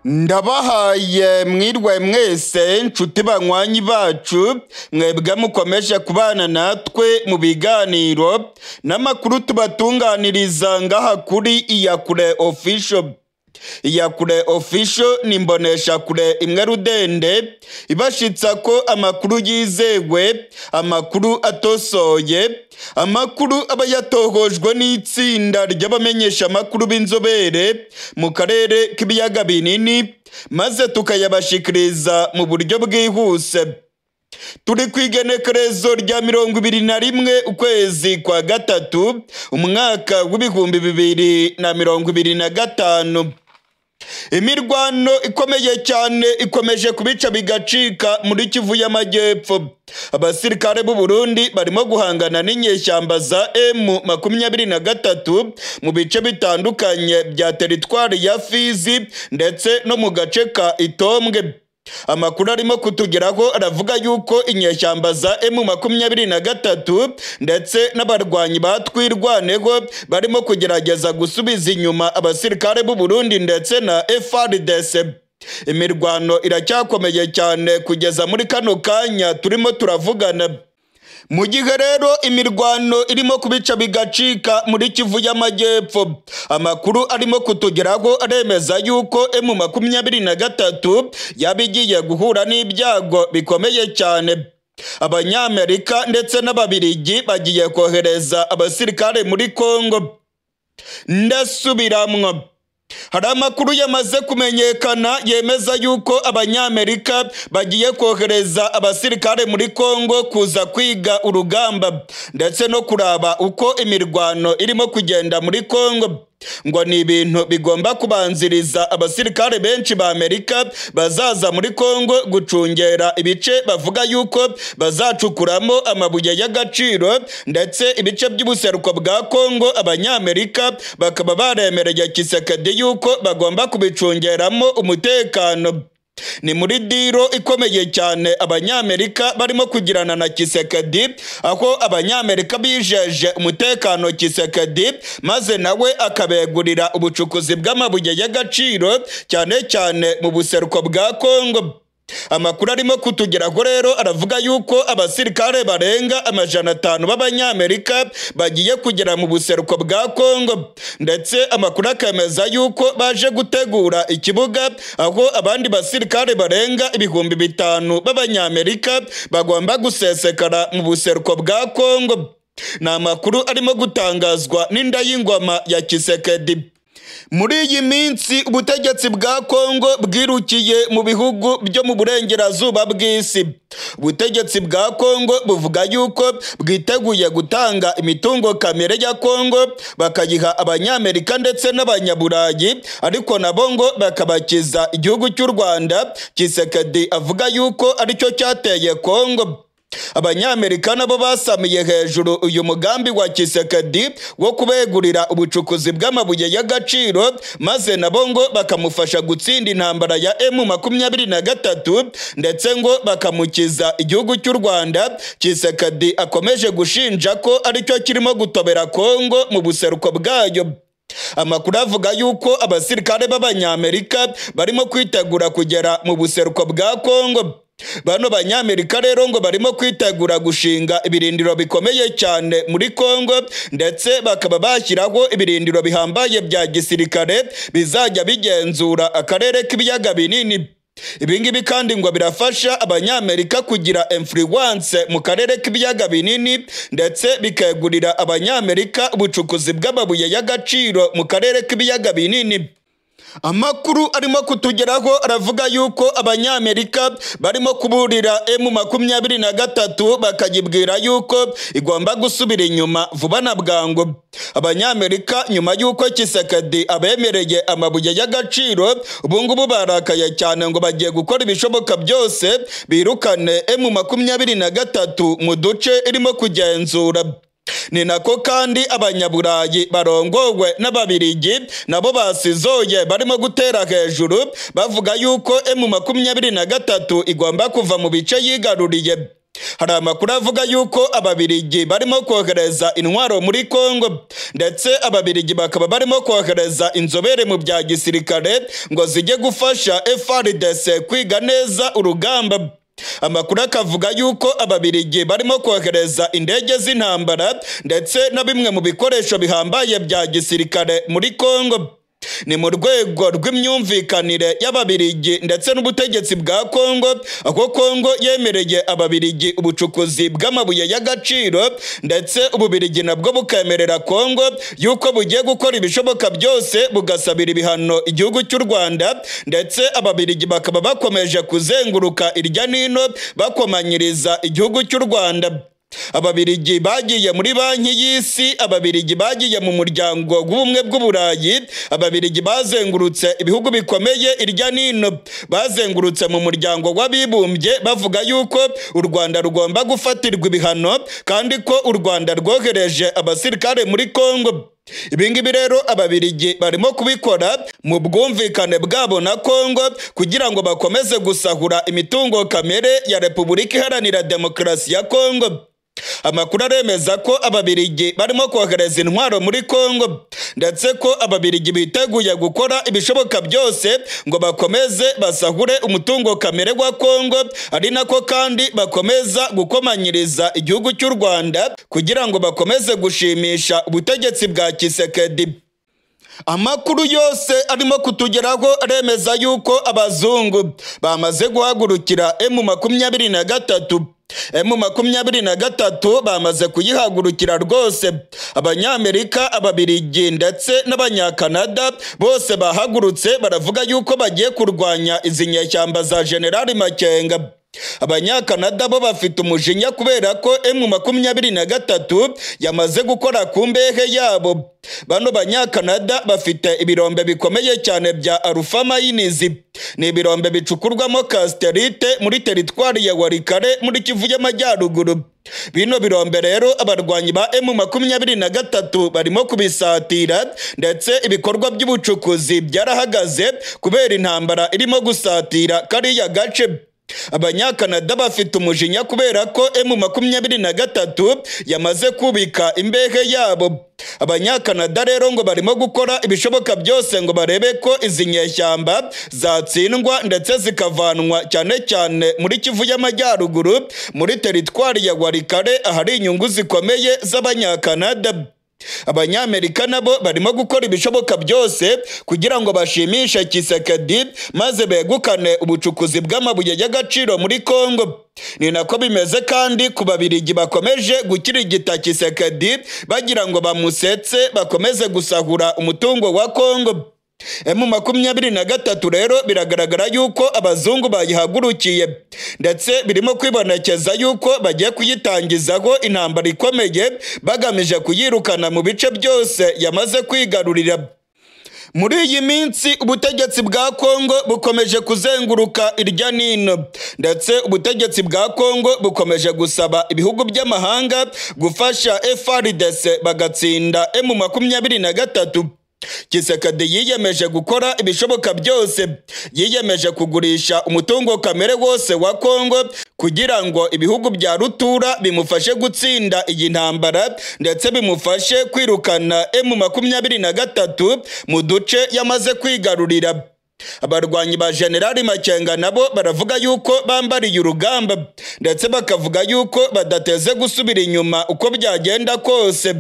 Ndabahaye mwirwe mwese nshuti banywanyi bacu, mwebwe mukomeje kubana natwe mu biganiro n'amakuru tubatunganiriza ngaha kuri Iyakure Official. Iyakure Official ni imboneshakure imwe rudende ibashitsa ko amakuru yizewe, amakuru atosoye, amakuru aba yatohojwe n'itsinda ry'abamenyesha amakuru b'inzobere mu karere k'ibiyaga binini, maze tukayabashikiriza mu buryo bwihuse. Turi ku igenekerezo rya 21 ukwezi kwa gatatu umwaka w'2025. Imirwano ikomeye cyane ikomeje kubica bigacika muri Kivu y'Amajyepfo. Abasirikare b'u Burundi barimo guhangana n'inyeshyamba za M23 mu bice bitandukanye bya teritwari ya Fizi ndetse no mu gace ka Itombwe. Amakuru arimo kutugeraho aravuga yuko inyeshyamba za M23 ndetse n'abarwanyi batwirwaneho barimo kugerageza gusubiza inyuma abasirikare b'u Burundi ndetse na FARDC. Imirwano iracyakomeye cyane kugeza muri kano kanya turimo turavugana. Mu gihe rero imirwano irimo kubica bigacika muri Kivu y'Amajyepfo, amakuru arimo kutugeraho aremeza yuko M23 yaba igiye guhura n'ibyago bikomeye cyane. Abanyamerika ndetse n'Ababirigi bagiye kohereza abasirikare muri Kongo. Ndasubiramwo. Hari amakuru yamaze kumenyekana yemeza yuko Abanyamerika bagiye kohereza abasirikare muri Kongo kuza kwiga urugamba ndetse no kuraba uko imirwano irimo kugenda muri Kongo. Ngo ni ibintu bigomba kubanziriza abasirikare benshi ba Amerika bazaza muri Kongo gucungera ibice bavuga yuko bazacukuramo amabuye y'agaciro, ndetse ibice by'ubuseruko bwa Kongo Abanyamerika bakaba baremereye Tshisekedi yuko bagomba kubicungeramo umutekano. Ni muri diro ikomeye cyane Abanyamerika barimo kugirana na Tshisekedi, aho Abanyamerika bijeje umutekano Tshisekedi maze nawe akabegurira ubucukuzi bw'amabuye y'agaciro cyane cyane mu buseruko bwa Kongo. Amakuru arimo kutugeraho rero aravuga yuko abasirikare barenga 500 b'Abanyamerika bagiye kugera mu buseruko bwa Kongo, ndetse amakuru akemeza yuko baje gutegura ikibuga aho abandi basirikare barenga 5000 b'Abanyamerika bagomba gusesekara mu buseruko bwa Kongo. Ni amakuru arimo gutangazwa n'inda y'ingoma ya Tshisekedi. Muri iyi minsi ubutegetsi bwa Kongo bwirukiye mu bihugu byo mu burengerazuba bw'isi. Ubutegetsi bwa Kongo buvuga yuko bwiteguye gutanga imitungo kamere ya Kongo bakayiha Abanyamerika ndetse n'Abanyaburayi, ariko nabo ngo bakabakiza igihugu cy'u Rwanda. Tshisekedi avuga yuko aricyo cyateye Kongo. Abanyamerika nabo basamiye hejuru uyu mugambi wa Tshisekedi wo kubegurira ubucukuzi bw'amabuye y'agaciro, maze nabo ngo bakamufasha gutsinda intambara ya M23 ndetse ngo bakamukiza igihugu cy'u Rwanda. Tshisekedi akomeje gushinja ko aricyo kirimo gutobera Kongo mu buseruko bwayo. Amakuru avuga yuko abasirikare b'Abanyamerika barimo kwitegura kugera mu buseruko bwa Kongo. Bano Banyamerika rero ngo barimo kwitegura gushinga ibirindiro bikomeye cyane muri Kongo, ndetse bakaba bashyiraho ibirindiro bihambaye bya gisirikare bizajya bigenzura akarere k'ibiyaga binini. Ibingibi kandi ngo birafasha Abanyamerika kugira influence mu karere k'ibiyaga binini, ndetse bikegurira Abanyamerika ubucukuzi bw'amabuye y'agaciro mu karere k'ibiyaga binini. Amakuru arimo kutugeraho aravuga yuko Abanyamerika barimo kuburira M23 bakayibwira yuko igomba gusubira inyuma vuba na bwangu. Abanyamerika nyuma yuko Tshisekedi abemereye amabuye y'agaciro, ubu ngubu barakaye cyane ngo bagiye gukora ibishoboka byose birukane M23 mu duce irimo kugenzura. Ni nako kandi Abanyaburayi barongowe n'Ababirigi nabo basizoye barimo gutera hejuru bavuga yuko M23 igomba kuva mu bice yigaruriye. Hari amakuru avuga yuko Ababirigi barimo kohereza intwaro muri Kongo, ndetse Ababirigi bakaba barimo kohereza inzobere mu bya gisirikare ngo zijye gufasha FARDC kwiga neza urugamba. Amakuru akavuga yuko Ababirigi barimo kohereza indege z'intambara ndetse na bimwe mu bikoresho bihambaye bya gisirikare muri Kongo. Ni mu rwego rw'imyumvikanire y'Ababirigi ndetse n'ubutegetsi bwa Kongo, aho Kongo yemereye Ababirigi ubucukuzi bw'amabuye y'agaciro, ndetse Ububirigi nabwo bukemerera Kongo yuko bugiye gukora ibishoboka byose bugasabira ibihano igihugu cy'u Rwanda, ndetse Ababirigi bakaba bakomeje kuzenguruka irya nino bakomanyiriza igihugu cy'u Rwanda. Ababirigi bagiye muri Banki y'Isi, Ababirigi bagiye mu muryango w'ubumwe bw'Uburayi, Ababirigi bazengurutse ibihugu bikomeye irya nino, bazengurutse mu muryango w'abibumbye bavuga yuko u Rwanda rugomba gufatirwa ibihano kandi ko u Rwanda rwohereje abasirikare muri Kongo. Ibingibi rero Ababirigi barimo kubikora mu bwumvikane bwabo na Kongo kugira ngo bakomeze gusahura imitungo kamere ya Repubulika Iharanira Demokarasi ya Kongo. Amakuru aremeza ko Ababirigi barimo kohereza intwaro muri Kongo, ndetse ko Ababirigi biteguye gukora ibishoboka byose ngo bakomeze basahure umutungo kamere wa Kongo, ari nako kandi bakomeza gukomanyiriza igihugu cy'u Rwanda kugira ngo bakomeze gushimisha ubutegetsi bwa Tshisekedi. Amakuru yose arimo kutugeraho aremeza yuko abazungu bamaze guhagurukira M23. M23 bamaze kuyihagurukira rwose. Abanyamerika, Ababirigi ndetse n'Abanyakanada bose bahagurutse baravuga yuko bagiye kurwanya izi nyeshyamba za General Makenga. Abanyakanada bo bafite umujinya kubera ko M23 yamaze gukora ku mbehe yabo. Bano Banyakanada bafite ibirombe bikomeye cyane bya Alpha Mines. Ni ibirombe bicukurwamo casterite muri teritwari ya Walikale muri Kivu y'Amajyaruguru. Bino birombe rero abarwanyi ba M23 barimo kubisatira, ndetse ibikorwa by'ubucukuzi byarahagaze kubera intambara irimo gusatira kariya gace. Abanyakanada bafite umujinya kubera ko M23 yamaze kubika imbehe yabo. Abanyakanada rero ngo barimo gukora ibishoboka byose ngo barebe ko izi nyeshyamba zatsindwa ndetse zikavanwa cyane cyane muri Kivu y'Amajyaruguru muri teritwari ya Walikale, ahari inyungu zikomeye z'Abanyakanada. Abanyamerika nabo barimo gukora ibishoboka byose kugira ngo bashimishe Tshisekedi maze begukane ubucukuzi bw'amabuye y'agaciro muri Kongo. Ni nako bimeze kandi ku Babirigi bakomeje gukirigita Tshisekedi bagira ngo bamusetse bakomeze gusahura umutungo wa Kongo. M23 rero biragaragara yuko abazungu bayihagurukiye, ndetse birimo kwibonekeza yuko bagiye kuyitangizaho intambara ikomeye bagamije kuyirukana mu bice byose yamaze kwigarurira. Muri iyi minsi ubutegetsi bwa Kongo bukomeje kuzenguruka irya nino, ndetse ubutegetsi bwa Kongo bukomeje gusaba ibihugu by'amahanga gufasha FARDC bagatsinda M23. Tshisekedi yiyemeje gukora ibishoboka byose, yiyemeje kugurisha umutungo kamere wose wa Kongo kugira ngo ibihugu bya rutura bimufashe gutsinda iyi ntambara, ndetse bimufashe kwirukana M23 mu duce yamaze kwigarurira. Abarwanyi ba General Makenga nabo baravuga yuko bambariye urugamba, ndetse bakavuga yuko badateze gusubira inyuma uko byagenda kose.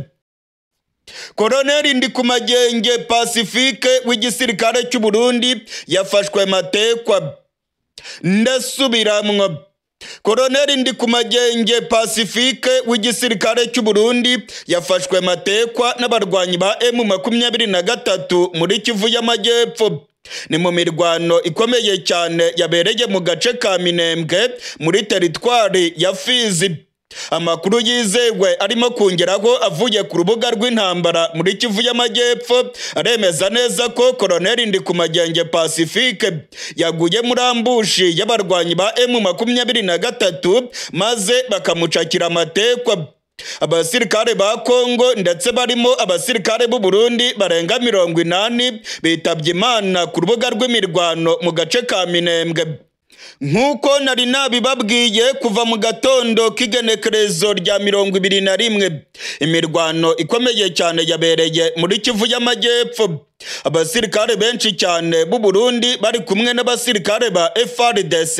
Koloneli Ndikumagenge Pacifique w'igisirikare cy'u Burundi yafashwe matekwa. Ndasubiramwo. Koloneli Ndikumagenge Pacifique w'igisirikare cy'u Burundi yafashwe matekwa n'abarwanyi ba M23 muri Kivu y'Amajyepfo. Ni mu mirwano ikomeye cyane yabereye mu gace ka Minembwe muri teritwari ya Fizi. Amakuru yizewe arimo kongeraho avuye ku rubuga rw'intambara muri Kivu y'Amajyepfo aremeza neza ko Koloneli Ndikumagenge Pacifique yaguye muri ambushi y'abarwanyi ba M23 maze bakamucakira amatekwa. Abasirikare ba Kongo ndetse barimo abasirikare b'u Burundi barenga 80 bitabye Imana ku rubuga rw'imirwano mu gace ka Minembwe. Nk'uko nari nabibabwiye kuva mu gatondo k'igenekerezo rya 21, imirwano ikomeye cyane yabereye muri Kivu y'Amajyepfo. Abasirikare benshi cyane b'u Burundi bari kumwe n'abasirikare ba FARDC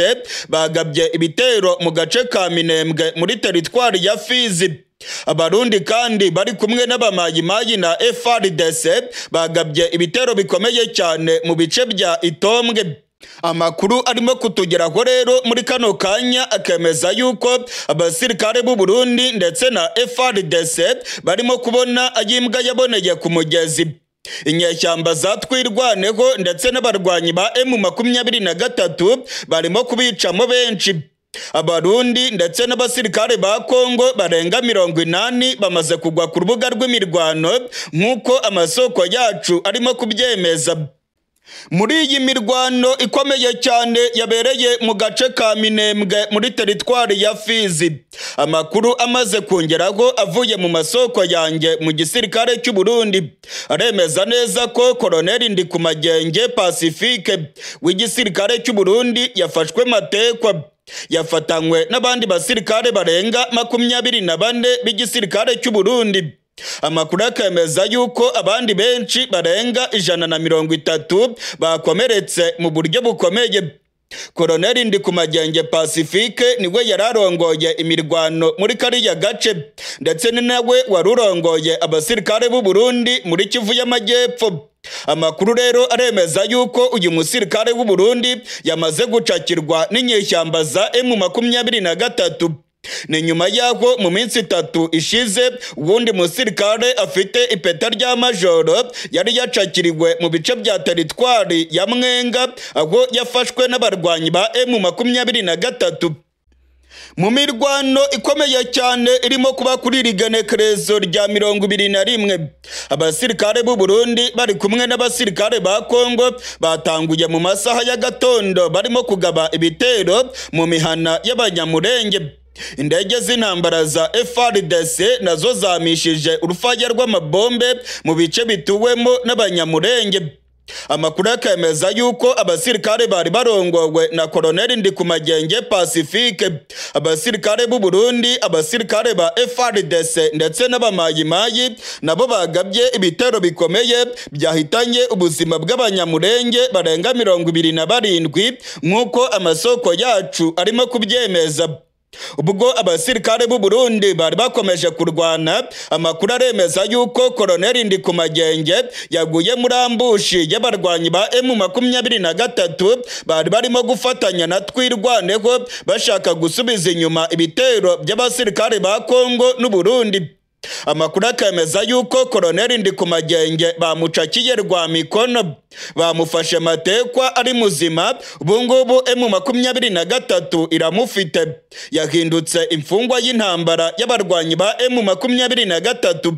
bagabye ibitero mu gace ka Minembwe muri teritwari ya Fizi. Abarundi kandi bari kumwe n'abamayimayi na FARDC bagabye ibitero bikomeye cyane mu bice bya Itombwe. Amakuru arimo kutugeraho rero muri kano kanya akemeza yuko abasirikare b'u Burundi ndetse na FARDC barimo kubona ayimbwa yaboneye ku mugezi. Inyeshyamba za Twirwaneho ndetse n'abarwanyi ba M23 barimo kubicamo benshi. Abarundi ndetse n'abasirikare ba Kongo barenga 80 bamaze kugwa ku rubuga rw'imirwano nk'uko amasoko yacu arimo kubyemeza. Muri iyi mirwano ikomeye cyane yabereye mu gace ka Minembwe muri teritwari ya Fizi, amakuru amaze kongeraho avuye mu masoko yanjye mu gisirikare cy'u Burundi aremeza neza ko Colonel Ndikumagenge Pacifique w'igisirikare cy'u Burundi yafashwe matekwa, yafatanywe n'abandi basirikare barenga 24 b'igisirikare cy'u Burundi. Amakuru akemeza yuko abandi benshi barenga 130 bakomeretse mu buryo bukomeye. Colonel Ndikumagenge Pacifique niwe yararongoye imirwano muri kariya gace, ndetse ni nawe warurongoye abasirikare b'u Burundi muri Kivu y'Amajyepfo. Amakuru rero aremeza yuko uyu musirikare w'u Burundi yamaze gucakirwa n'inyeshyamba za M23. Ni nyuma yaho mu minsi 3 ishize uwundi musirikare afite ipeta rya majoro yari yacakiriwe mu bice bya teritwari ya Mwenga, aho yafashwe n'abarwanyi ba M23. Mu mirwano ikomeye cyane irimo kuba kuri iri genekerezo rya 21, abasirikare b'u Burundi bari kumwe n'abasirikare ba Kongo batanguye mu masaha ya gatondo barimo kugaba ibitero mu mihana y'Abanyamurenge. Indege z'intambara za FARDC nazo zamishije urufaya rw'amabombe mu bice bituwemo n'Abanyamurenge. Amakuru akemeza yuko abasirikare bari barongowe na Colonel Ndikumagenge Pacifique, abasirikare b'u Burundi, abasirikare ba FARDC ndetse n'abamayimayi nabo bagabye ibitero bikomeye byahitanye ubuzima bw'Abanyamurenge barenga 27 nk'uko amasoko yacu arimo kubyemeza. Ubwo abasirikare b'u Burundi bari bakomeje kurwana, amakuru aremeza yuko Colonel Ndikumagenge yaguye muri ambushi y'abarwanyi ba M23 bari barimo gufatanya na Twirwaneho bashaka gusubiza inyuma ibitero by'abasirikare ba Kongo n'u Burundi. Amakuru akemeza yuko Colonel Ndikumagenge bamucakiye rwa mikono, bamufashe matekwa ari muzima. Ubungubu M23 iramufite, yahindutse imfungwa y'intambara y'abarwanyi ba M23.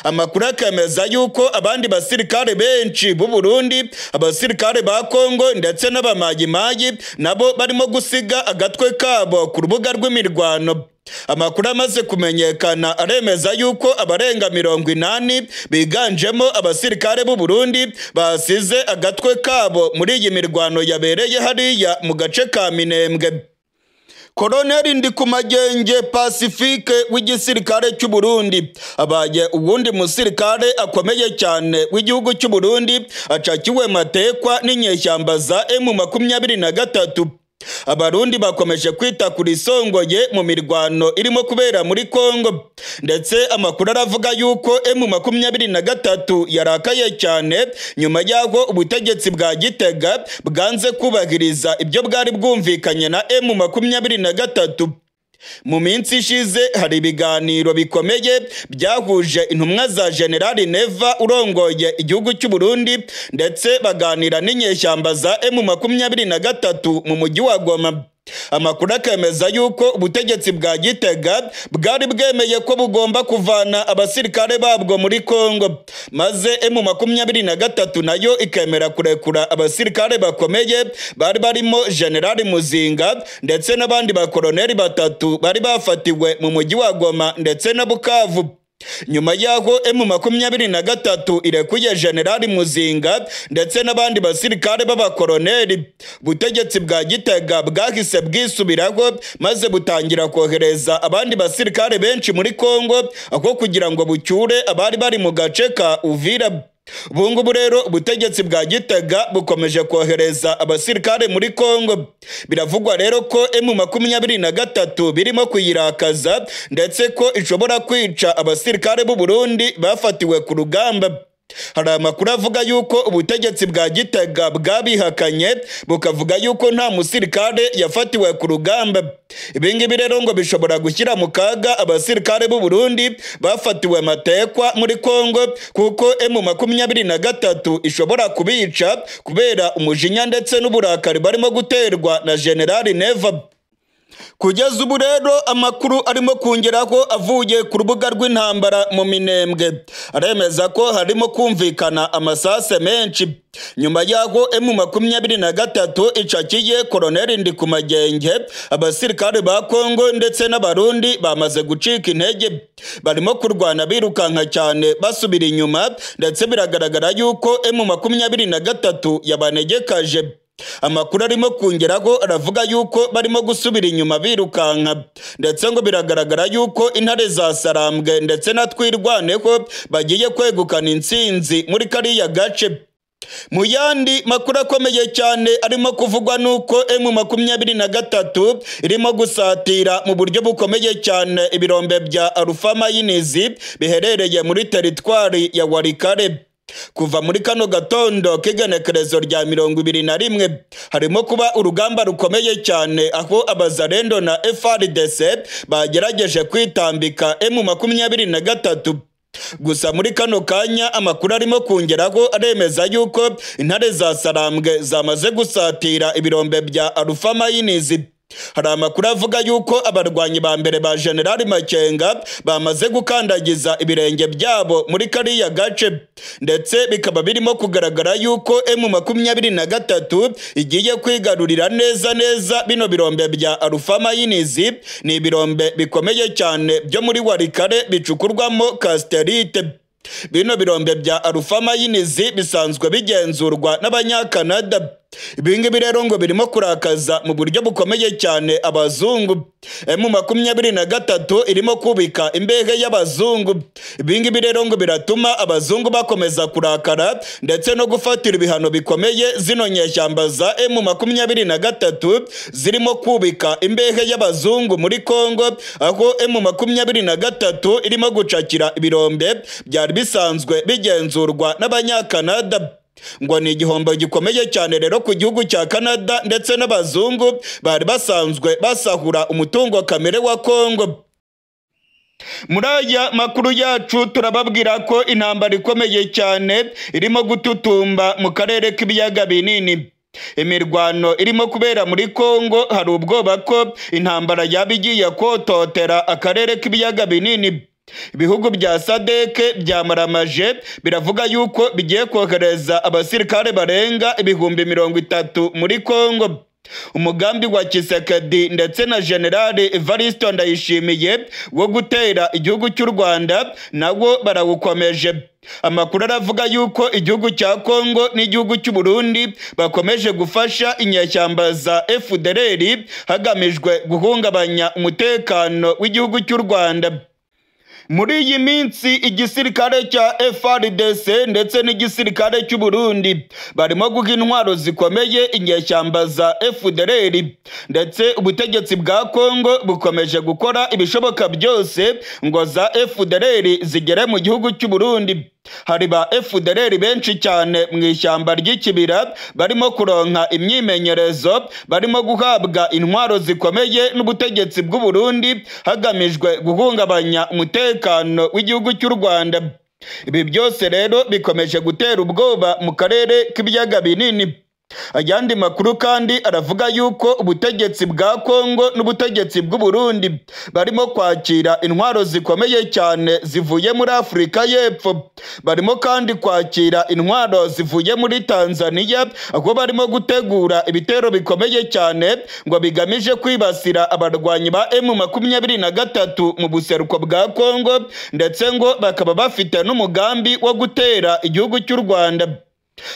Amakuru akemeza yuko abandi basirikare benshi b'u Burundi, abasirikare ba Kongo ndetse n'abamayimayi nabo barimo gusiga agatwe kabo ku rubuga rw'imirwano. Amakuru amaze kumenyekana aremeza yuko abarenga 80 biganjemo abasirikare b'u Burundi basize agatwe kabo muri iyi mirwano yabereye hariya mu gace ka Minembwe. Colonel Ndikumagenge Pacifique w'igisirikare cy'u Burundi abaye uwundi musirikare akomeye cyane w'igihugu cy'u Burundi acakiwe matekwa n'inyeshyamba za M23. Abarundi bakomeje kwita kuri songoye mu mirwano irimo kubera muri Kongo, ndetse amakuru aravuga yuko M23 yarakaye cyane nyuma yaho ubutegetsi bwa Gitega bwanze kubahiriza ibyo bwari bwumvikanye na M23. Mu minsi ishize hari ibiganiro bikomeye byahuje intumwa za General Neva urongoye igihugu cy'u Burundi ndetse baganira n'inyeshyamba za M23 mu mujyi wa Goma. Amakuru akemeza yuko ubutegetsi bwa Gitega bwari bwemeye ko bugomba kuvana abasirikare babwo muri Kongo, maze M23 nayo ikemera kurekura abasirikare bakomeye bari barimo General Muzinga ndetse n'abandi bakoloneli batatu bari bafatiwe mu mujyi wa Goma ndetse na Bukavu. Nyuma yaho M23 irekuye General Muzinga ndetse n'abandi basirikare b'abakoroneri, butegetsi bwa Gitega bwahise bwisubiraho maze butangira kohereza abandi basirikare benshi muri Kongo aho kugira ngo bucyure abari bari mu gace ka Uvira. Ubungubu rero ubutegetsi bwa Gitega bukomeje kohereza abasirikare muri Kongo. Biravugwa rero ko M23 birimo kuyirakaza ndetse ko ishobora kwica abasirikare b'u Burundi bafatiwe ku rugamba. Hari amakuru avuga yuko ubutegetsi bwa Gitega bwabihakanye bukavuga yuko nta musirikare yafatiwe ku rugamba. Ibingibi rero ngo bishobora gushyira mu kaga abasirikare b'u Burundi bafatiwe matekwa muri Kongo, kuko M23 ishobora kubica kubera umujinya ndetse n'uburakari barimo guterwa na General Neva. Kugeza ubu rero amakuru arimo kongeraho avuye ku rubuga rw'intambara mu Minembwe aremeza ko harimo kumvikana amasase menshi nyuma yaho M23 icakiye Colonel Ndikumagenge. Abasirikare ba Kongo ndetse n'Abarundi bamaze gucika intege, barimo kurwana birukanka cyane basubira inyuma, ndetse biragaragara yuko M23 yabanegekaje. Amakuru arimo kongeraho aravuga yuko barimo gusubira inyuma birukanka, ndetse ngo biragaragara yuko intare za Sarambwe ndetse na Twirwaneho bagiye kwegukana intsinzi muri kariya gace. Mu yandi makuru akomeye cyane arimo kuvugwa nuko M23 irimo gusatira mu buryo bukomeye cyane ibirombe bya Alpha Mines biherereye muri teritwari ya Walikale. Kuva muri kano gatondo k'igenekerezo rya 21 harimo kuba urugamba rukomeye cyane aho abazarendo na FARDC bagerageje kwitambika M23. Gusa muri kano kanya amakuru arimo kongeraho aremeza yuko intare za Sarambwe zamaze gusatira ibirombe bya Alpha Mines. Hari amakuru avuga yuko abarwanyi ba mbere ba General Makenga bamaze gukandagiza ibirenge byabo muri kariya gace, ndetse bikaba birimo kugaragara yuko M23 igiye kwigarurira neza neza bino birombe bya Alpha Mines. Ni ibirombe bikomeye cyane byo muri Walikale bicukurwamo casterite. Bino birombe bya Alpha Mines bisanzwe bigenzurwa n'Abanyakanada. Ibingibi rero ngo birimo kurakaza mu buryo bukomeye cyane abazungu. M23 irimo kubika imbehe y'abazungu. Ibingibi rero ngo biratuma abazungu bakomeza kurakara ndetse no gufatira ibihano bikomeye zino nyeshyamba za M23 zirimo kubika imbehe y'abazungu muri Kongo, aho M23 irimo gucakira ibirombe byari bisanzwe bigenzurwa n'Abanyakanada. Ngo ni igihombo gikomeye cyane rero ku gihugu cya Canada ndetse n'abazungu bari basanzwe basahura umutungo kamere wa Kongo. Muri aya makuru yacu turababwira ko intambara ikomeye cyane irimo gututumba mu karere k'ibiyaga binini. Imirwano irimo kubera muri Kongo, hari ubwoba ko intambara yaba igiye kototera akarere k'ibiyaga binini. Ibihugu bya SADC byamaramaje biravuga yuko bigiye kohereza abasirikare barenga 30,000 muri Kongo. Umugambi wa Tshisekedi ndetse na General Evariste Ndayishimiye wo gutera igihugu cy'u Rwanda nawo barawukomeje. Amakuru aravuga yuko igihugu cya Kongo n'igihugu cy'u Burundi bakomeje gufasha inyeshyamba za FDLR hagamijwe guhungabanya umutekano w'igihugu cy'u Rwanda. Muri iyi minsi igisirikare cya FARDC ndetse n'igisirikare cy'u Burundi barimo guha intwaro zikomeye inyeshyamba za FDLR, ndetse ubutegetsi bwa Kongo bukomeje gukora ibishoboka byose ngo za FDLR zigere mu gihugu cy'u Burundi. Hari ba FDLR benshi cyane mu ishyamba ry'ikibira barimo kuronka imyimenyerezo, barimo guhabwa intwaro zikomeye n'ubutegetsi bw'u Burundi hagamijwe guhungabanya umutekano w'igihugu cy'u Rwanda. Ibi byose rero bikomeje gutera ubwoba mu karere k'ibiyaga binini. Ayandi makuru kandi aravuga yuko ubutegetsi bwa Kongo n'ubutegetsi bw'u Burundi barimo kwakira intwaro zikomeye cyane zivuye muri Afurika y'Epfo. Barimo kandi kwakira intwaro zivuye muri Tanzania, aho barimo gutegura ibitero bikomeye cyane ngo bigamije kwibasira abarwanyi ba M23 mu buseruko bwa Kongo, ndetse ngo bakaba bafite n'umugambi wo gutera igihugu cy'u Rwanda.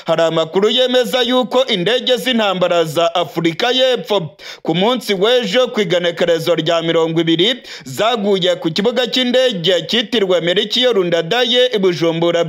Hari amakuru yemeza yuko indege z'intambara za Afurika y'Epfo ku munsi w'ejo ku igenekerezo rya 20 zaguye ku kibuga cy'indege cyitirwe Melchior Ndadaye i Bujumbura.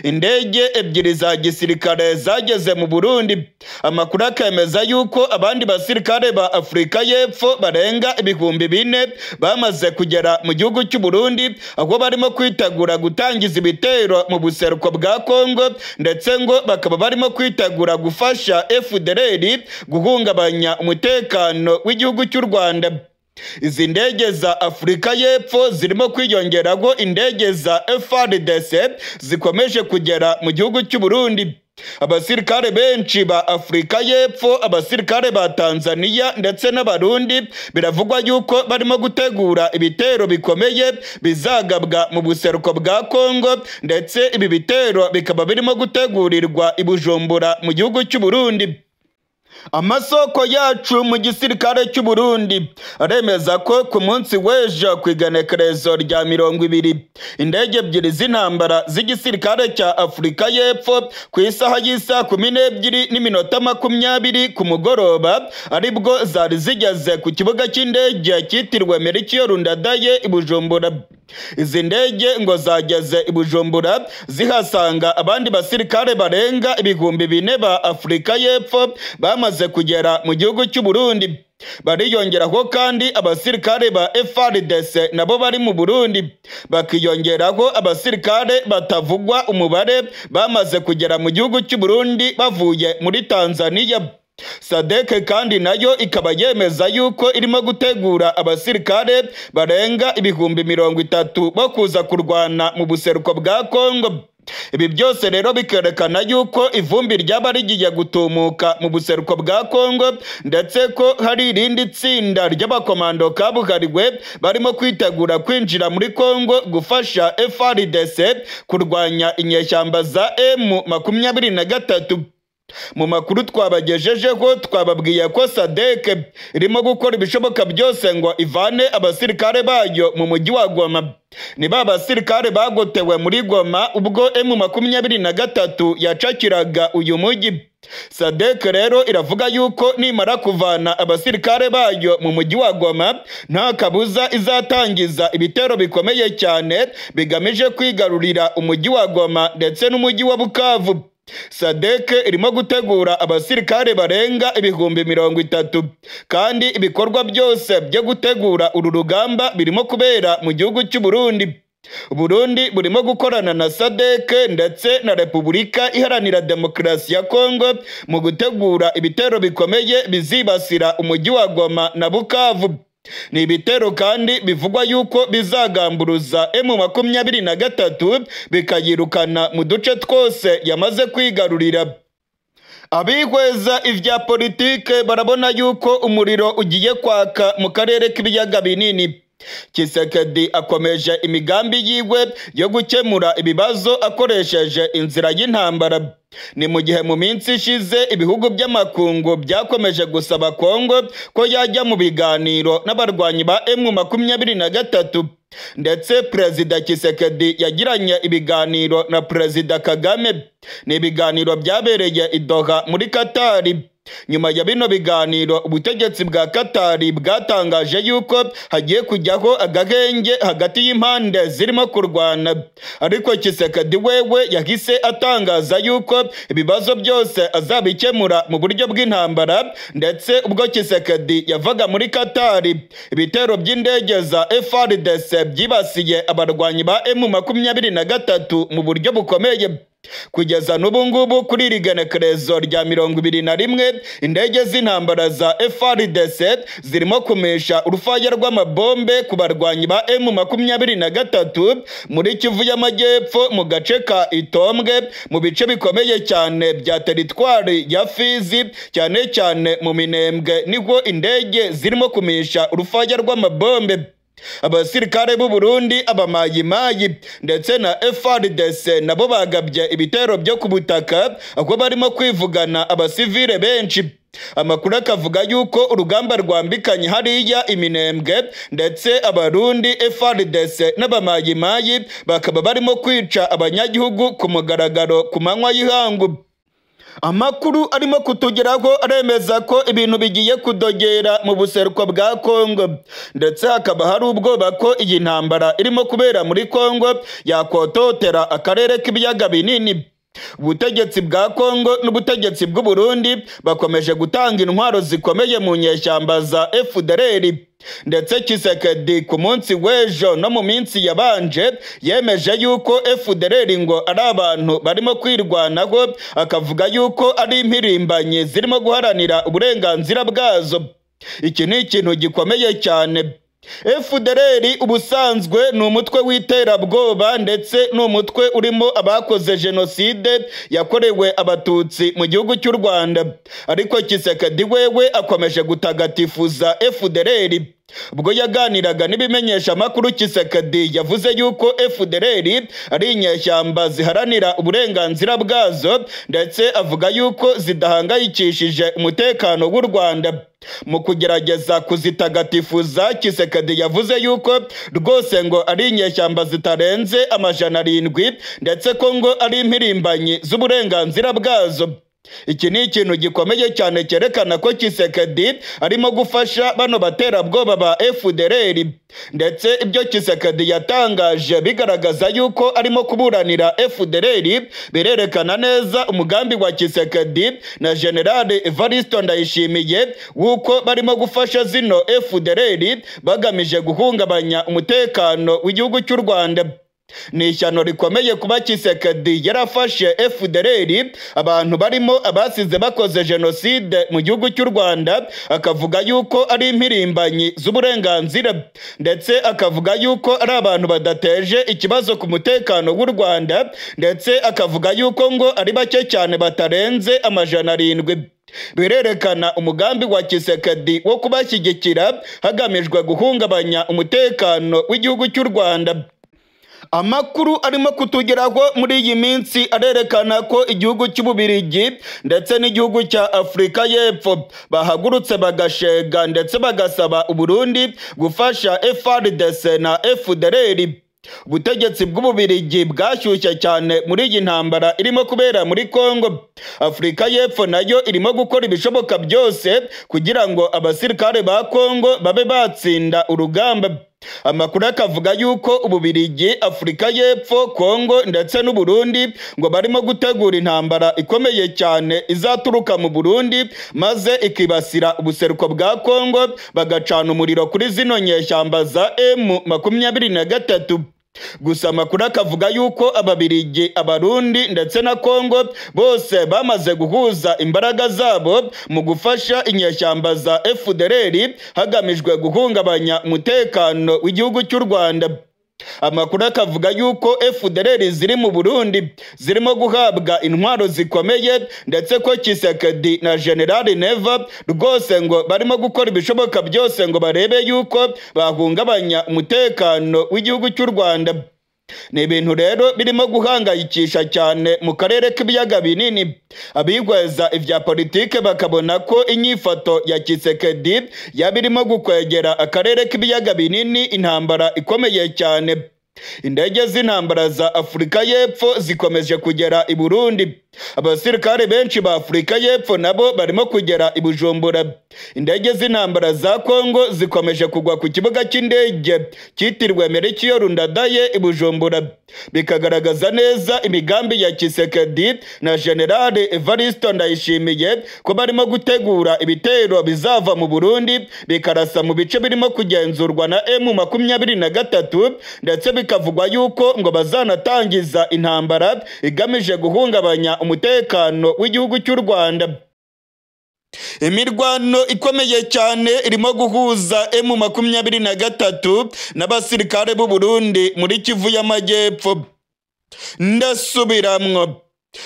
Indege ebyiri za gisirikare zageze mu Burundi. Amakuru akemeza yuko abandi basirikare ba Afurika y'Epfo barenga 4000 bamaze kugera mu gihugu cy'u Burundi, aho barimo kwitegura gutangiza ibitero mu buseruko bwa Kongo, ndetse ngo bakaba barimo kwitegura gufasha FDLR guhungabanya umutekano w'igihugu cy'u Rwanda. Izi ndege za Afurika y'Epfo zirimo kwiyongeraho indege za FARDC zikomeje kugera mu gihugu cy'u Burundi. Abasirikare benshi ba Afurika y'Epfo, abasirikare ba Tanzania ndetse n'Abarundi biravugwa yuko barimo gutegura ibitero bikomeye bizagabwa mu buseruko bwa Kongo, ndetse ibi bitero bikaba birimo gutegurirwa i Bujumbura mu gihugu cy'u Burundi. Amasoko yacu mu gisirikare cy'u Burundi aremeza ko ku munsi w'ejo ku igenekerezo rya 20 indege ebyiri z'intambara z'igisirikare cya Afurika y'Epfo ku isaha y'isa 12:20 ku mugoroba aribwo zari zigeze ku kibuga cy'indege cyitirwe Melchior Ndadaye i Bujumbura. Izi ndege ngo zageze i Bujumbura zihasanga abandi basirikare barenga 4000 ba Afurika y'Epfo bamaze kugera mu gihugu cy'u Burundi. Bariyongeraho kandi abasirikare ba FARDC nabo bari mu Burundi, bakiyongeraho abasirikare batavugwa umubare bamaze kugera mu gihugu cy'u Burundi bavuye muri Tanzania. SADC kandi nayo ikaba yemeza yuko irimo gutegura abasirikare barenga 30,000 bo kuza kurwana mu buseruko bwa Kongo. Ibi byose rero bikerekana yuko ivumbi ryaba rigiye gutumuka mu buseruko bwa Kongo, ndetse ko hari irindi tsinda ry'abakomando kabuhariwe barimo kwitegura kwinjira muri Kongo gufasha FARDC kurwanya inyeshyamba za M23. Mu makuru twabagejejeho twababwiye ko SADC irimo gukora ibishoboka byose ngo ivane abasirikare bayo mu mujyi wa Goma. Ni ba basirikare bagotewe muri Goma ubwo M23 yacakiraga uyu mujyi. SADC rero iravuga yuko nimara kuvana abasirikare bayo mu mujyi wa Goma nta kabuza izatangiza ibitero bikomeye cyane bigamije kwigarurira umujyi wa Goma ndetse n'umujyi wa Bukavu. SADC irimo gutegura abasirikare barenga 30,000 kandi ibikorwa byose byo gutegura uru rugamba birimo kubera mu gihugu cy'u Burundi. Burundi burimo gukorana na SADC ndetse na Repubulika Iharanira Demokarasi ya Kongo mu gutegura ibitero bikomeye bizibasira umujyi wa Goma na Bukavu. Ni ibitero kandi bivugwa yuko bizagamburuza M23 bikayirukana mu duce twose yamaze kwigarurira. Abihweza ivya politike barabona yuko umuriro ugiye kwaka mu karere k'ibiyaga binini. Tshisekedi akomeje imigambi yiwe yo gukemura ibibazo akoresheje inzira y'intambara. Ni mu gihe mu minsi ishize ibihugu by'amakungu byakomeje gusaba Kongo ko yajya mu biganiro n'abarwanyi ba M23, ndetse Perezida Tshisekedi yagiranye ibiganiro na Perezida Kagame. Ni ibiganiro byabereye i Doha muri Katari. Nyuma ya bino biganiro ubutegetsi bwa Katari bwatangaje yuko hagiye kujyaho agahenge hagati y'impande zirimo kurwana, ariko Tshisekedi wewe yahise atangaza yuko ibibazo byose azabikemura mu buryo bw'intambara. Ndetse ubwo Tshisekedi yavaga muri Katari, ibitero by'indege za FARDC byibasiye abarwanyi ba M23 mu buryo bukomeye. Kugeza n'ubu ngubu kuri iri genekerezo rya 21, indege z'intambara za FARDC zirimo kumisha urufaya rw'amabombe ku barwanyi ba M23 muri Kivu y'Amajyepfo mu gace ka Itombwe, mu bice bikomeye cyane bya teritwari ya Fizi, cyane cyane mu Minembwe niho indege zirimo kumisha urufaya rw'amabombe. Abasirikare b'u Burundi, abamayimayi ndetse na FARDC nabo bagabye ibitero byo ku butaka, aho barimo kwivugana abasivile benshi. Amakuru akavuga yuko urugamba rwambikanye hariya Iminembwe, ndetse Abarundi, FARDC n'abamayimayi bakaba barimo kwica abanyagihugu ku mugaragaro ku manywa y'ihangu. Amakuru arimo kutugeraho aremeza ko ibintu bigiye kudogera mu buseruko bwa Kongo, ndetse hakaba hari ubwoba ko iyi ntambara irimo kubera muri Kongo yakototera akarere k'ibiyaga binini. Ubutegetsi bwa Kongo n'ubutegetsi bw'u Burundi bakomeje gutanga intwaro zikomeye mu nyeshyamba za FDLR, ndetse Tshisekedi ku munsi w'ejo no mu minsi yabanje yemeje yuko FDLR ngo ari abantu barimo kwirwanaho, akavuga yuko ari impirimbanyi zirimo guharanira uburenganzira bwazo. Iki ni ikintu gikomeye cyane. FDLR ubusanzwe ni umutwe w'iterabwoba, ndetse ni umutwe urimo abakoze jenoside yakorewe Abatutsi mu gihugu cy'u Rwanda. Ariko Tshisekedi wewe akomeje gutagatifuza FDLR. Ubwo yaganiraga n'ibimenyesha amakuru, Tshisekedi yavuze yuko FDLR ari inyeshyamba ziharanira uburenganzira bwazo, ndetse avuga yuko zidahangayikishije umutekano w'u Rwanda. Mu kugerageza kuzitagatifuza, Tshisekedi yavuze yuko rwose ngo ari inyeshyamba zitarenze 700, ndetse ko ngo ari impirimbanyi z'uburenganzira bwazo. Iki ni ikintu gikomeye cyane cyerekana ko Tshisekedi arimo gufasha bano baterabwoba ba FDLR, ndetse ibyo Tshisekedi yatangaje bigaragaza yuko arimo kuburanira FDLR, birerekana neza umugambi wa Tshisekedi na General Evariste Ndayishimiye wuko barimo gufasha zino FDLR bagamije guhungabanya umutekano w'igihugu cy'u Rwanda. Ni ishyano rikomeye kuba Tshisekedi yarafashe FDLR, abantu barimo abasize bakoze jenoside mu gihugu cy'u Rwanda, akavuga yuko ari impirimbanyi z'uburenganzira, ndetse akavuga yuko ari abantu badateje ikibazo ku mutekano w'u Rwanda, ndetse akavuga yuko ngo ari bake cyane batarenze 700. Birerekana umugambi wa Tshisekedi wo kubashyigikira hagamijwe guhungabanya umutekano w'igihugu cy'u Rwanda. Amakuru arimo kutugeraho muri iyi minsi arerekana ko igihugu cy'Ububirigi ndetse n'igihugu cya Afurika y'Epfo bahagurutse bagashega ndetse bagasaba Uburundi gufasha FARDC na FDLR. Ubutegetsi bw'Ububirigi bwashyushye cyane muri iyi ntambara irimo kubera muri Kongo. Afurika y'Epfo nayo irimo gukora ibishoboka byose kugira ngo abasirikare ba Kongo babe batsinda urugamba. Amakuru akavuga yuko Ububirigi, Afurika y'Epfo, Kongo ndetse n'Uburundi ngo barimo gutegura intambara ikomeye cyane izaturuka mu Burundi, maze ikibasira ubuseruko bwa Kongo, bagacana umuriro kuri zino nyeshyamba za M23. Gusa amakuru akavuga yuko Ababirigi, Abarundi ndetse na Kongo bose bamaze guhuza imbaraga zabo mu gufasha inyeshyamba za FDLR hagamijwe guhungabanya umutekano w'igihugu cy'u Rwanda. Amakuru akavuga yuko FDLR ziri mu Burundi zirimo guhabwa intwaro zikomeye, ndetse ko Tshisekedi na General Neva rwose ngo barimo gukora ibishoboka byose ngo barebe yuko bahungabanya umutekano w'igihugu cy'u Rwanda. Ni ibintu rero birimo guhangayikisha cyane mu karere k'ibiyaga binini. Abigweza ibya politike bakabona ko inyifato ya Tshisekedi yabirimo gukwegera akarere k'ibiyaga binini intambara ikomeye cyane. Indege z'intambara za Afurika y'Epfo zikomeje kugera i Burundi. Abasirikare benshi ba Afurika y'Epfo nabo barimo kugera i Bujumbura. Indege z'intambara za Kongo zikomeje kugwa ku kibuga cy'indege cyitiriwe Melchior Ndadaye i Bujumbura, bikagaragaza neza imigambi ya Tshisekedi na General Evariste Ndayishimiye ko barimo gutegura ibitero bizava mu Burundi bikarasa mu bice birimo kugenzurwa na M23, ndetse bikavugwa yuko ngo bazanatangiza intambara igamije guhungabanya umutekano w'igihugu cy'u Rwanda. Imirwano ikomeye cyane irimo guhuza M23 n'abasirikare b'u Burundi muri Kivu y'Amajyepfo. Ndasubiramwo,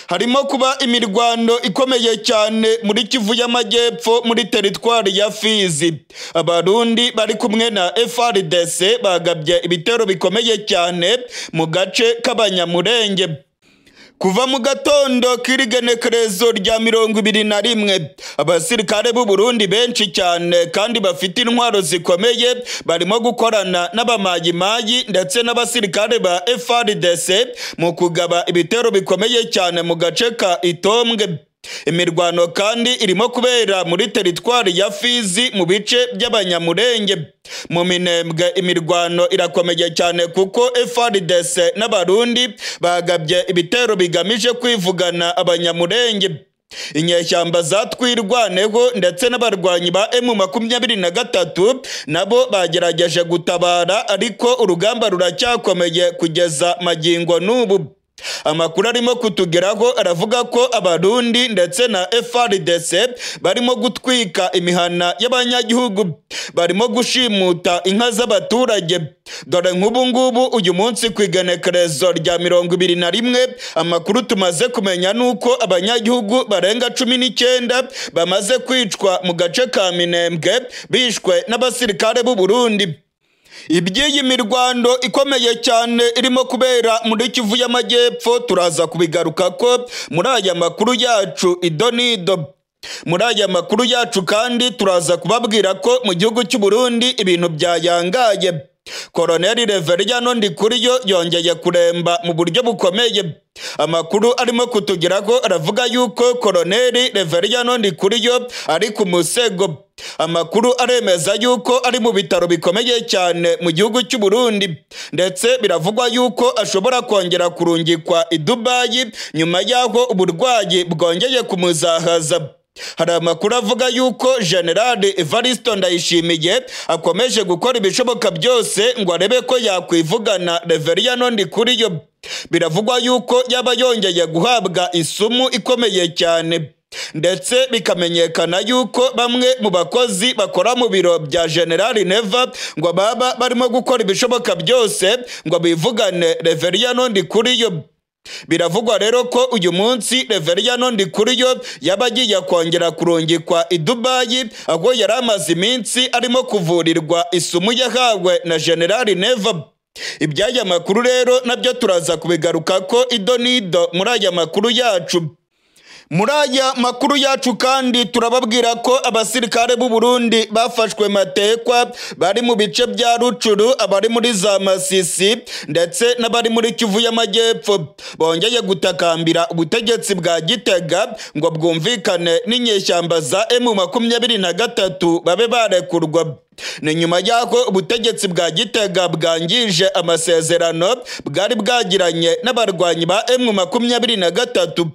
harimo kuba imirwano ikomeye cyane muri Kivu y'Amajyepfo muri teritwari ya Fizi. Abarundi bari kumwe na FARDC bagabye ibitero bikomeye cyane mu gace k'Abanyamurenge. Kuva mu gatondo k'irigenekerezo rya 21, abasirikare b'u Burundi benshi cyane kandi bafite intwaro zikomeye barimo gukorana n'abamayimayi ndetse n'abasirikare ba FARDC mu kugaba ibitero bikomeye cyane mu gace ka Itombwe. Imirwano kandi irimo kubera muri teritwari ya Fizi mu bice by'Abanyamurenge. Mu Minembwe imirwano irakomeye cyane kuko FARDC n'Abarundi bagabye ibitero bigamije kwivugana Abanyamurenge. Inyeshyamba zatwirwaneho ndetse n'abarwanyi ba M23 nabo bagerageje gutabara, ariko urugamba ruracyakomeye kugeza magingo n'ubu. Amakuru arimo kutugeraho aravuga ko Abarundi ndetse na FARDC barimo gutwika imihana y'abanyagihugu, barimo gushimuta inka z'abaturage. Dore nk'ubu ngubu uyu munsi ku igenekerezo rya 21, amakuru tumaze kumenya nuko abanyagihugu barenga 19 bamaze kwicwa mu gace ka Minembwe, bishwe n'abasirikare b'u Burundi. Iby'iyi mirwano ikomeye cyane irimo kubera muri Kivu y'Amajyepfo turaza kubigaruka ko muri aya makuru yacu idonido. Muri aya makuru yacu kandi turaza kubabwira ko mu gihugu cy'u Burundi ibintu byayangaye. Colonel Reveriyano Ndikuriyo yongeye kuremba mu buryo bukomeye. Amakuru arimo kutugeraho aravuga yuko Colonel Reveriyano Ndikuriyo ari ku musego. Amakuru aremeza yuko ari mu bitaro bikomeye cyane mu gihugu cy'u Burundi, ndetse biravugwa yuko ashobora kongera kurungikwa i Dubai nyuma y'aho uburwayi bwongeye kumuzahaza. Hari amakuru avuga yuko General Evariste Ndayishimiye akomeje gukora ibishoboka byose ngo arebe ko yakwivugana Reveriyano Ndikuriyo. Biravugwa yuko yaba yongeye guhabwa isumu ikomeye cyane, ndetse bikamenyekana yuko bamwe mu bakozi bakora mu biro bya General Neva ngo baba barimo gukora ibishoboka byose ngo bivugane Reveriyano Ndikuriyo. Biravugwa rero ko uyu munsi Reveriyano Ndikuriyo yaba agiye kongera kurungikwa i Dubai, aho yari amaze iminsi arimo kuvurirwa isumu yahawe na General Neva. Iby'aya makuru rero nabyo turaza kubigaruka ko idonido muri aya makuru yacu. Muri aya makuru yacu kandi turababwira ko abasirikare b'u Burundi bafashwe matekwa bari mu bice bya Rucuru, abari muri za Masisi ndetse n'abari muri Kivu y'Amajyepfo bongeye gutakambira ubutegetsi bwa Gitega ngo bwumvikane n'inyeshyamba za M23 babe barekurwa. Ni nyuma y'aho ubutegetsi bwa Gitega bwangije amasezerano bwari bwagiranye n'abarwanyi ba M23.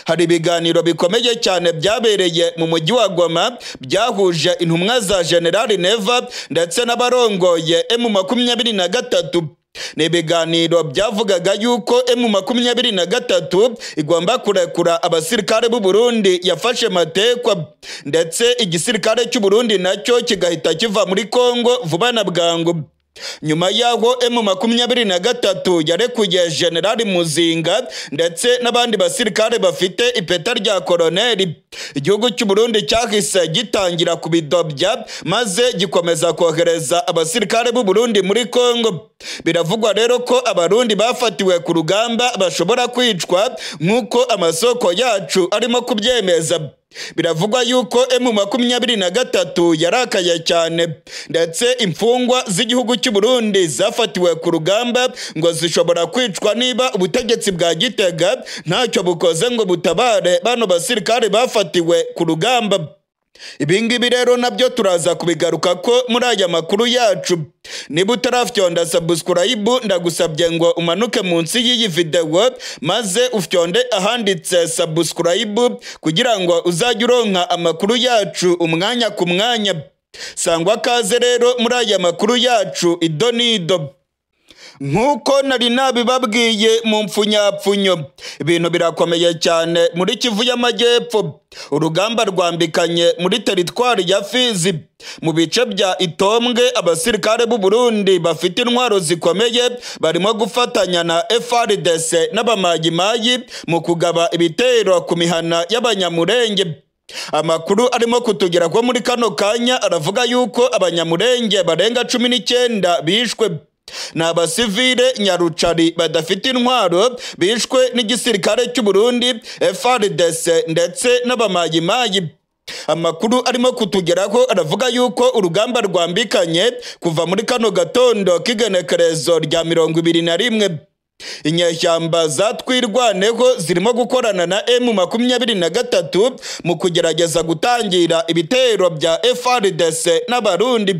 Hari ibiganiro bikomeye cyane byabereye mu mujyi wa Goma byahuje intumwa za General Neva ndetse n'abarongoye M23. Ni ibiganiro byavugaga yuko M23 igomba kurekura abasirikare b'u Burundi yafashe matekwa, ndetse igisirikare cy'u Burundi nacyo kigahita kiva muri Kongo vuba na bwangu. Nyuma y'aho M23 yarekuye General Muzinga ndetse n'abandi basirikare bafite ipeta rya koloneli, igihugu cy'u Burundi cyahise gitangira kubidobya maze gikomeza kohereza abasirikare b'u Burundi muri Kongo. Biravugwa rero ko Abarundi bafatiwe ku rugamba bashobora kwicwa nk'uko amasoko yacu arimo kubyemeza. Biravugwa yuko M23 yarakaye cyane, ndetse imfungwa z'igihugu cy'u Burundi zafatiwe ku rugamba ngo zishobora kwicwa niba ubutegetsi bwa Gitega ntacyo bukoze ngo butabare bano basirikare bafatiwe ku rugamba. Ibingibi rero nabyo turaza kubigaruka ko muri aya makuru yacu. Niba utarafyonda subscribe, ndagusabye ngo umanuke munsi y'iyi video maze ufyonde ahanditse subscribe kugira ngo uzajye uronka amakuru yacu umwanya ku mwanya. Sangwa kaze rero muri aya makuru yacu idonido. Nkuko nari nabibabwiye mu mfunyapfunyo, ibintu birakomeye cyane muri Kivu y'Amajyepfo. Urugamba rwambikanye muri teritwari ya Fizi mu bice bya Itombwe, abasirikare b'u Burundi bafite intwaro zikomeye barimo gufatanya na FARDC n'abamayimayi mu kugaba ibitero ku mihana y'Abanyamurenge. Amakuru arimo kutugera ko muri kano kanya aravuga yuko Abanyamurenge barenga 19 bishwe. Ni abasivile nyarucari badafite intwaro bishwe n'igisirikare cy'u Burundi, FARDC ndetse n'abamayimayi. Amakuru arimo kutugeraho aravuga yuko urugamba rwambikanye kuva muri kano gatondo k'igenekerezo rya 21. Inyeshyamba za Twirwaneho zirimo gukorana na M23 mu kugerageza gutangira ibitero bya FARDC n'Abarundi.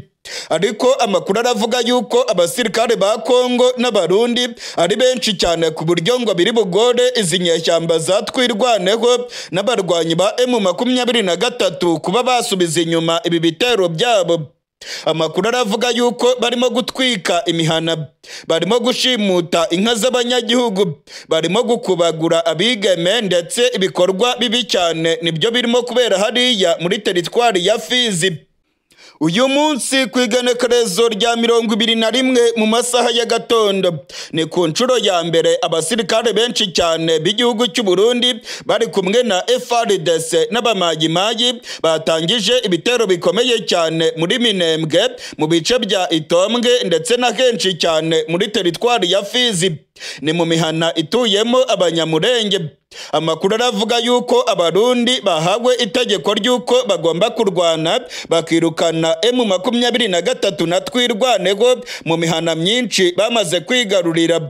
Ariko amakuru aravuga yuko abasirikare ba Kongo n'Abarundi ari benshi cyane ku buryo ngo biri bugore izi nyeshyamba za Twirwaneho n'abarwanyi ba M23 kuba basubiza inyuma ibi bitero byabo. Amakuru aravuga yuko barimo gutwika imihana, barimo gushimuta inka z'abanyagihugu, barimo gukubagura abigeme, ndetse ibikorwa bibi cyane nibyo birimo kubera hariya muri teritwari ya Fizi. Uyu munsi ku igenekerezo rya 21 mu masaha ya gatondo, ni ku nshuro ya mbere abasirikare benshi cyane b'igihugu cy'u Burundi bari kumwe na FARDC n'abamayimayi batangije ibitero bikomeye cyane muri Minembwe, mu bice bya Itombwe ndetse na henshi cyane muri teritwari ya Fizi. Ni mu mihana ituyemo Abanyamurenge. Amakuru aravuga yuko Abarundi bahawe itegeko ry'uko bagomba kurwana bakirukana M23 na Twirwaneho mu mihana myinshi bamaze kwigarurira.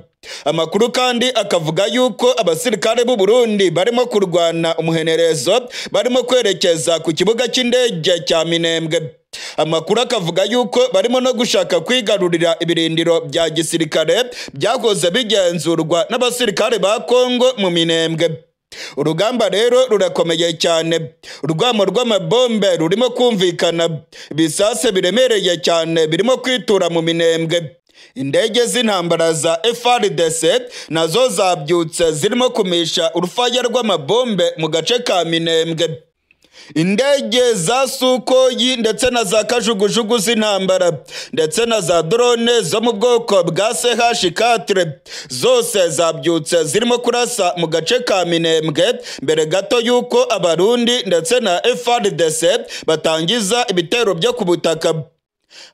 Amakuru kandi akavuga yuko abasirikare b'u Burundi barimo kurwana umuhenerezo, barimo kwerekeza ku kibuga cy'indege cya Minembwe. Amakuru akavuga yuko barimo no gushaka kwigarurira ibirindiro bya gisirikare byakoze bigenzurwa n'abasirikare ba Kongo mu Minembwe. Urugamba rero rurakomeye cyane, urwamo rw'amabombe rurimo kumvikana, ibisase biremereye cyane birimo kwitura mu Minembwe. Indege z'intambara za FARDC nazo zabyutse zirimo kumisha urufaya rw'amabombe mu gace ka Minembwe. Indege za Sukoyi ndetse na za kajugujugu z'intambara ndetse na za drone zo mu bwoko bwa CH4 zose zabyutse zirimo kurasa mu gace ka Minembwe mbere gato yuko Abarundi ndetse na FARDC batangiza ibitero byo ku butaka.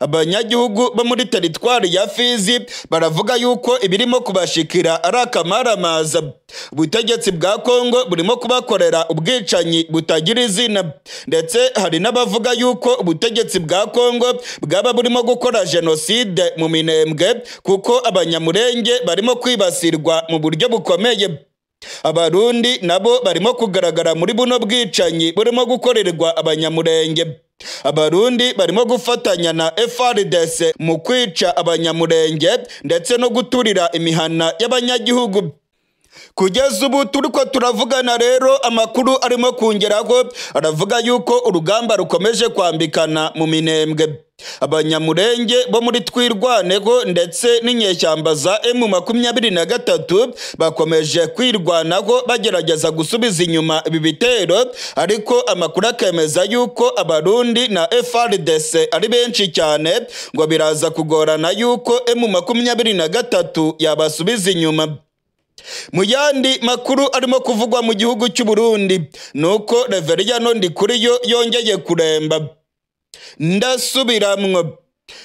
Abanyagihugu bo muri teritwari ya Fizi baravuga yuko ibirimo kubashikira ari akamaramaza. Ubutegetsi bwa Kongo burimo kubakorera ubwicanyi butagira izina, ndetse hari n'abavuga yuko ubutegetsi bwa Kongo bwaba burimo gukora jenoside mu Minembwe kuko Abanyamurenge barimo kwibasirwa mu buryo bukomeye. Abarundi nabo barimo kugaragara muri buno bwicanyi burimo gukorerwa Abanyamurenge. Abarundi barimo gufatanya na FARDC mu kwica Abanyamurenge ndetse no guturira imihana y'abanyagihugu. Kugeza ubu turiko turavugana rero amakuru arimo kungeraho aravuga yuko urugamba rukomeje kwambikana mu Minembwe. Abanyamurenge bo muri Twirwaneho ndetse n'inyeshyamba za M23 bakomeje kwirwanaho bagerageza gusubiza inyuma ibi bitero, ariko amakuru akemeza yuko Abarundi na FARDC ari benshi cyane ngo biraza kugorana yuko M23 yabasubiza inyuma. Mu yandi makuru arimo kuvugwa mu gihugu cy'u Burundi nuko Reveriyano Ndikuriyo yongeye kuremba. Ndasubiramwo,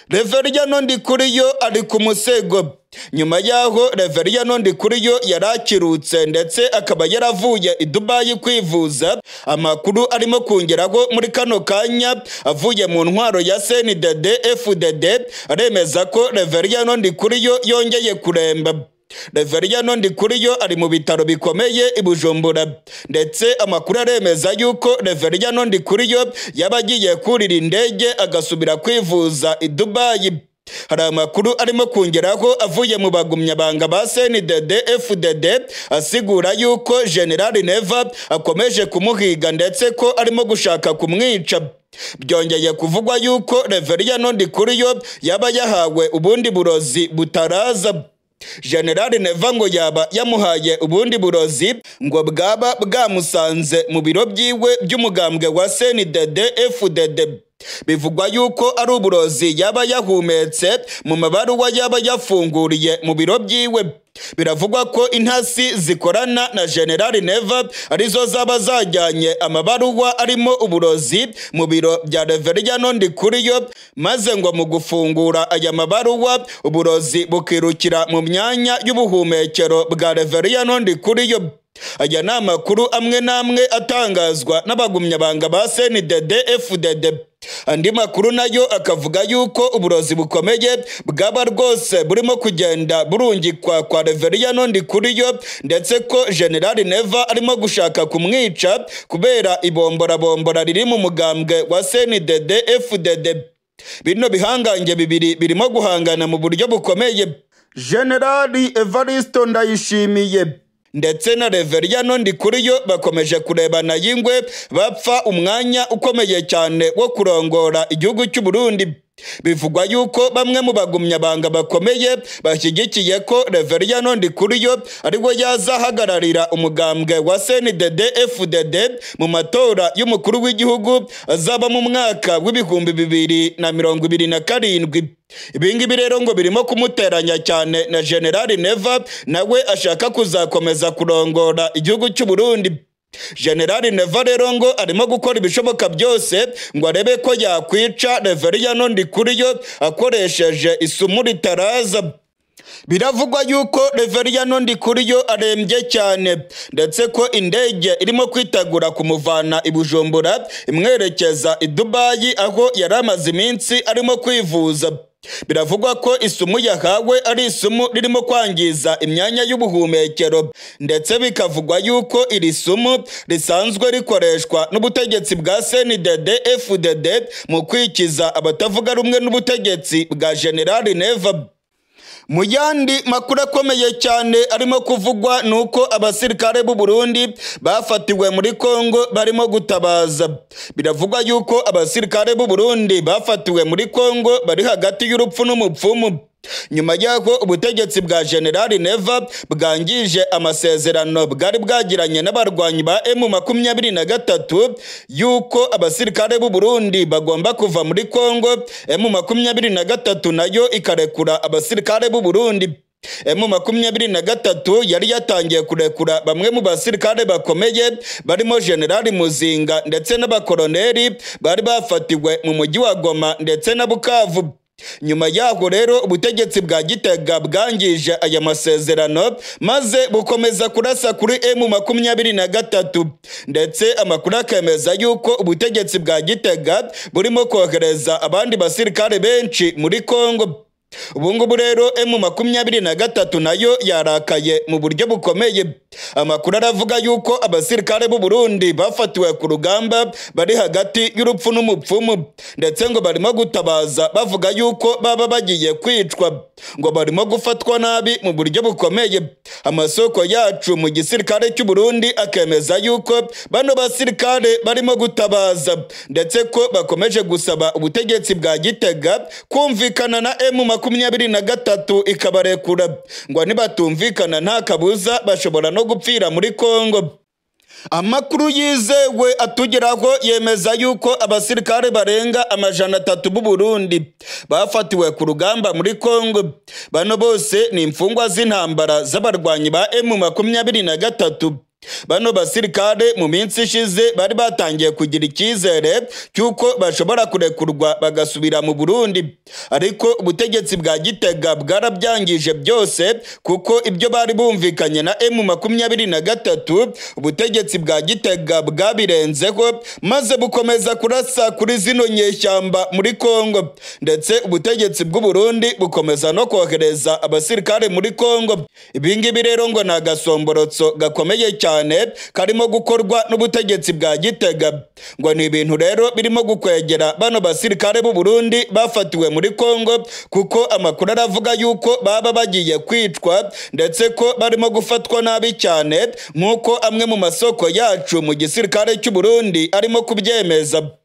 Reveriyano Ndikuriyo ari ku musego. Nyuma yaho Reveriyano Ndikuriyo yarakirutse ndetse akaba yaravuye i Dubai kwivuza. Amakuru arimo kongeraho muri kano kanya avuye mu ntwaro ya CNDD FDD aremeza ko Reveriyano Ndikuriyo yongeye kuremba. Reveriyano Ndikuriyo ari mu bitaro bikomeye i Bujumbura, ndetse amakuru aremeza yuko Reveriyano Ndikuriyo yaba agiye kurira indege agasubira kwivuza i Dubai. Hari amakuru arimo kongeraho avuye mu bagumyabanga ba CNDD FDD asigura yuko General Neva akomeje kumuhiga ndetse ko arimo gushaka kumwica. Byongeye kuvugwa yuko Reveriyano Ndikuriyo yaba yahawe ubundi burozi butaraza. General Neva ngo yaba yamuhaye ubundi burozi ngo bwaba bwamusanze mu biro byiwe by'umugambwe wa CNDD FDD. Bivugwa yuko ari uburozi yaba yahumetse mu mabaruwa yaba yafunguriye mu biro byiwe. Biravugwa ko intasi zikorana na General Neva arizo zaba zajyanye amabaruwa arimo uburozi mu biro bya Reveriyano Ndikuriyo, maze ngo mu gufungura aya mabaruwa uburozi bukirukira mu myanya y'ubuhumekero bwa Reveriyano Ndikuriyo. Aya ni amakuru amwe n'amwe atangazwa n'abagumyabanga ba CNDD FDD. Andi makuru nayo akavuga yuko uburozi bukomeye bwaba rwose burimo kugenda burungikwa kwa Reveriyano Ndikuriyo, ndetse ko General Neva arimo gushaka kumwica kubera ibomborabombora riri mu mugambwe wa CNDD FDD. Bino bihangange bibiri birimo guhangana mu buryo bukomeye. General Evaristo Ndayishimiye ndetse na Reveriyano Ndikuriyo bakomeje kurebana y'ingwe, bapfa umwanya ukomeye cyane wo kurongora igihugu cy'u Burundi. Bivugwa yuko bamwe mu bagumyabanga bakomeye bashyigikiye ko Reveriyano Ndikuriyo ariwe yazahagararira umugambwe wa CNDD FDD mu matora y'umukuru w'igihugu azaba mu mwaka w'2027. Ibingibi rero ngo birimo kumuteranya cyane na General Neva, nawe ashaka kuzakomeza kurongora igihugu cy'u Burundi. General Neva rero ngo arimo gukora ibishoboka byose ngo arebe ko yakwica Reveriyano Ndikuriyo akoresheje isumu ritaraza. Biravugwa yuko Reveriyano Ndikuriyo arembye cyane, ndetse ko indege irimo kwitegura kumuvana i Bujumbura imwerekeza i Dubai aho yari amaze iminsi arimo kwivuza. Biravugwa ko isumu yahawe ari isumu ririmo kwangiza imyanya y'ubuhumekero, ndetse bikavugwa yuko iri sumu risanzwe rikoreshwa n'ubutegetsi bwa CNDD FDD mu kwikiza abatavuga rumwe n'ubutegetsi bwa General Neva. Mu yandi makuru akomeye cyane arimo kuvugwa nuko abasirikare b'u Burundi bafatiwe muri Kongo barimo gutabaza. Biravugwa yuko abasirikare b'u Burundi bafatiwe muri Kongo bari hagati y'urupfu n'umupfumu. Nyuma yaho ubutegetsi bwa General Neva bwangije amasezerano bwari bwagiranye n'abarwanyi ba M23 yuko abasirikare b'u Burundi bagomba kuva muri Kongo, M23 nayo ikarekura abasirikare b'u Burundi. M23 yari yatangiye kurekura bamwe mu basirikare bakomeye barimo General Muzinga ndetse n'abakoloneli bari bafatiwe mu mujyi wa Goma ndetse na Bukavu. Nyuma yaho rero ubutegetsi bwa Gitega bwangije aya masezerano maze bukomeza kurasa kuri M23, ndetse amakuru akemeza yuko ubutegetsi bwa Gitega burimo kohereza abandi basirikare benshi muri Kongo. Ubungubu rero M23 nayo yarakaye mu buryo bukomeye. Amakuru aravuga yuko abasirikare b'u Burundi bafatiwe ku rugamba bari hagati y'urupfu n'umupfumu, ndetse ngo barimo gutabaza bavuga yuko baba bagiye kwicwa, ngo barimo gufatwa nabi mu buryo bukomeye. Amasoko yacu mu gisirikare cy'u Burundi akemeza yuko bano basirikare barimo gutabaza, ndetse ko bakomeje gusaba ubutegetsi bwa Gitega kumvikana na M23 ikabarekura, ngo nibatumvikana nta kabuza bashobora no gupfira muri Kongo. Amakuru yizewe atugeraho yemeza yuko abasirikare barenga 300 b'u Burundi bafatiwe ku rugamba muri Kongo. Bano bose ni imfungwa z'intambara z'abarwanyi ba M23. Bano basirikare mu minsi ishize bari batangiye kugira icyizere cy'uko bashobora kurekurwa bagasubira mu Burundi, ariko ubutegetsi bwa Gitega bwarabyangije byose, kuko ibyo bari bumvikanye na M23 ubutegetsi bwa Gitega bwabirenzeho maze bukomeza kurasa kuri zino nyeshyamba muri Kongo, ndetse ubutegetsi bw'u Burundi bukomeza no kohereza abasirikare muri Kongo. Ibi ngibi rero ngo ni agasomborotso gakomeye cyane karimo gukorwa n'ubutegetsi bwa Gitega. Ngo ni ibintu rero birimo gukwegera bano basirikare b'u Burundi bafatiwe muri Kongo, kuko amakuru aravuga yuko baba bagiye kwicwa ndetse ko barimo gufatwa nabi cyane, nk'uko amwe mu masoko yacu mu gisirikare cy'u Burundi arimo kubyemeza.